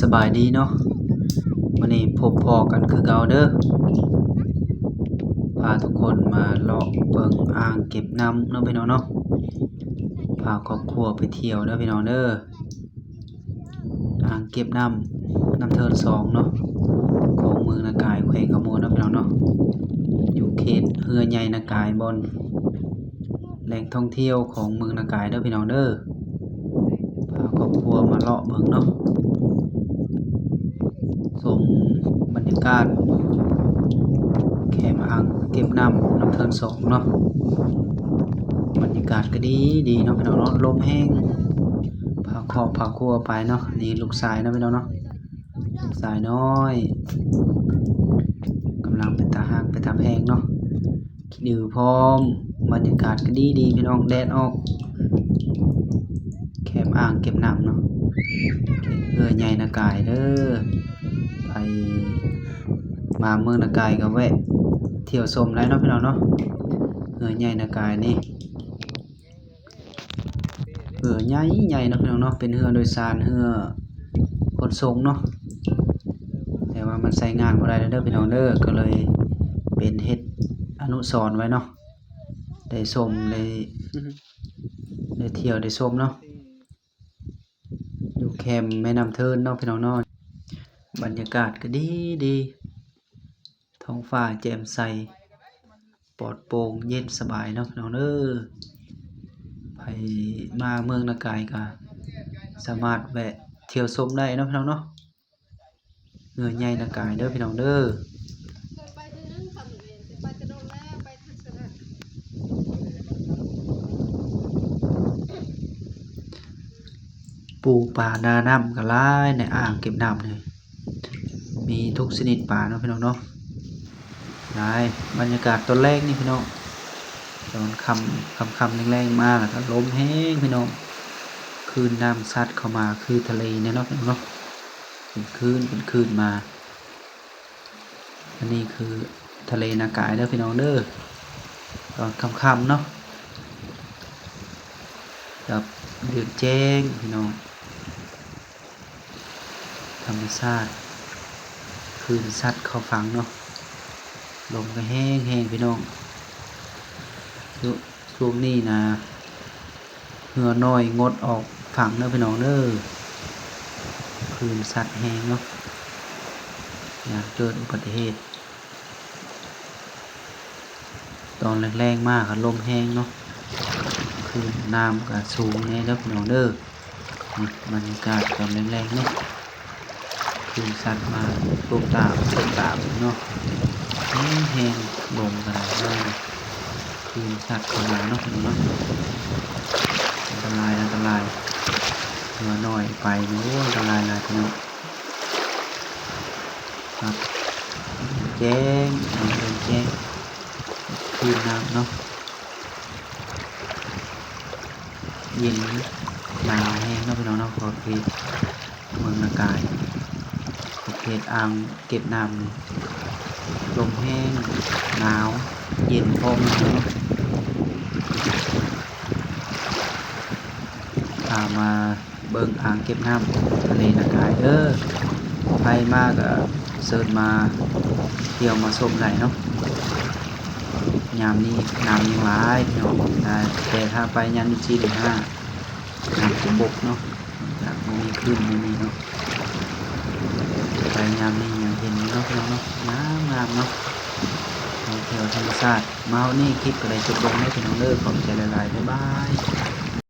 ສະບາຍດີເນາະ, ມື້ນີ້ພົບພໍ້ກັນຄືເກົ່າເດີ, ພາທຸກຄົນມາເລາະເບິ່ງອ່າງເກັບນ້ຳເນາະພີ່ນ້ອງເນາະ, ພາຄອບຄົວໄປທ່ຽວເດີພີ່ນ້ອງເດີ. ອ່າງເກັບນ້ຳນ້ຳເທີນສອງເນາະ ຂອງເມືອງນາກາຍ ແຂວງຄຳມ່ວນເນາະພີ່ນ້ອງເນາະ, ຢູ່ເຂດເຮືອໃຫຍ່ນາກາຍ ບ່ອນແຫຼ່ງທ່ອງທ່ຽວຂອງເມືອງນາກາຍເດີພີ່ນ້ອງເດີ. ພາຄອບຄົວມາເລາະເບິ່ງເນາະ, ຊົມບັນຍາກາດແຄມອ່າງເກັບນ້ຳນ້ຳເທີນສອງເນາະ, ບັນຍາກາດກໍດີດີເນາະພີ່ນ້ອງເນາະ, ລົມແຮງ ພາຄອບພາຄົວໄປເນາະ. ນີ້ລູກຊາຍເນາະພີ່ນ້ອງເນາະ, ລູກຊາຍນ້ອຍ ກຳລັງເປັນຕາຮັກເປັນຕາແພງເນາະ, ຂີ້ດື້ພ້ອມ. ບັນຍາກາດກໍດີດີພີ່ນ້ອງ, ແດດອອກ, ແຄມອ່າງເກັບນ້ຳເນາະ, ເຮືອໃຫຍ່ນາກາຍເດີ. ໃຜມາເມືອງນາກາຍກໍແວະທ່ຽວຊົມໄດ້ເນາະພີ່ນ້ອງເນາະ, ເຮືອໃຫຍ່ນາກາຍນີ້ ເຮືອໃຫຍ່ໆເນາະພີ່ນ້ອງເນາະ, ເປັນເຮືອໂດຍສານ ເຮືອຂົນສົ່ງເນາະ, ແຕ່ວ່າມັນໃຊ້ງານບໍ່ໄດ້ແລ້ວເດີພີ່ນ້ອງເດີ, ກໍເລີຍເປັນເຮັດອະນຸສອນໄວ້ເນາະ, ໄດ້ຊົມ ໄດ້ ໄດ້ທ່ຽວໄດ້ຊົມເນາະ, ຢູ່ແຄມແມ່ນ້ຳເທີນເນາະພີ່ນ້ອງເນາະ. ບັນຍາກາດກໍດີດີ ທ້ອງຟ້າແຈ່ມໃສ ປອດໂປ່ງເຢັນສະບາຍເນາະພີ່ນ້ອງເດີ. ໃຜມາເມືອງນາກາຍກໍສາມາດແວະທ່ຽວຊົມໄດ້ເນາະພີ່ນ້ອງເນາະ, ເຮືອໃຫຍ່ນາກາຍເດີພີ່ນ້ອງເດີ. ປູປານານ້ຳກໍຫຼາຍໃນອ່າງເກັບນ້ຳນີ້, ມີທຸກຊະນິດປາເນາະພີ່ນ້ອງເນາະ, ຫຼາຍ. ບັນຍາກາດຕອນແລງນີ້ພີ່ນ້ອງ, ຕອນຄ່ຳ ຄ່ຳໆແລງໆມາ ແລ້ວກໍລົມແຮງພີ່ນ້ອງ, ຄື້ນນ້ຳຊັດເຂົ້າມາຄືທະເລນີ້ເນາະພີ່ນ້ອງເນາະ, ເປັນຄື້ນເປັນຄື້ນມາ. ອັນນີ້ຄືທະເລນາກາຍເດີພີ່ນ້ອງເດີ, ຕອນຄ່ຳໆເນາະ ກັບເດືອນແຈ້ງພີ່ນ້ອງ. ທຳມະຊາດ ຄື້ນຊັດເຂົ້າຝັ່ງເນາະ, ລົມກໍແຮງໆພີ່ນ້ອງ. ຊ່ວງນີ້ນະ ເຮືອນ້ອຍງົດອອກຝັ່ງເດີພີ່ນ້ອງເດີ, ຄື້ນຊັດແຮງເນາະ, ຢ້ານເກີດອຸບັດຕິເຫດ. ຕອນແລງໆມາກໍລົມແຮງເນາະ, ຄື້ນນ້ຳກໍສູງແດ່ເດີພີ່ນ້ອງເດີ. ນີ້ບັນຍາກາດຕອນແລງໆເນາະ, ຄື້ນຊັດມາໂຕມຕາມ ໂຕມຕາມເນາະ, ແຮງໆ ລົມກໍໄດ້ເນາະ, ຄື້ນຊັດເຂົ້າມາເນາະພີ່ນ້ອງເນາະ. ອັນຕະລາຍ ອັນຕະລາຍ, ເຮືອນ້ອຍໄປນີ້ ໂອ້ ອັນຕະລາຍຫຼາຍພີ່ນ້ອງ. ແຈ້ງ ເດີນແຈ້ງ ຄື້ນນ້ຳເນາະ, ເຢັນ ໜາວແຮງເນາະພີ່ນ້ອງເນາະ. ຂອບເຂດເມືອງນາກາຍ ຂອບເຂດອ່າງເກັບນ້ຳນີ້ ລົມແຮງ ໜາວ ເຢັນພ້ອມເນາະ. ພາມາ ເບິ່ງອ່າງເກັບນ້ຳທະເລນາກາຍເດີ. ໃຜມາກໍເຊີນມາທ່ຽວມາຊົມໄດ້ເນາະ. ຍາມນີ້ນ້ຳຍັງຫຼາຍພີ່ນ້ອງ, ແຕ່ຖ້າໄປຍາມມື້ສີ່ ຫຼື ຫ້າ ນ້ຳຈະບົກເນາະ, ຈະບໍ່ມີຄື້ນ ບໍ່ມີເນາະ. ໄປຍາມນີ້ຍັງເຫັນຢູ່ເນາະພີ່ນ້ອງເນາະ, ງາມໆເນາະ, ທ່ອງທ່ຽວທຳມະຊາດ. ມາຮອດນີ້ຄລິບກໍໄດ້ຈົບລົງເນາະພີ່ນ້ອງເດີ. ຂອບໃຈຫຼາຍໆ, ບາຍບາຍ.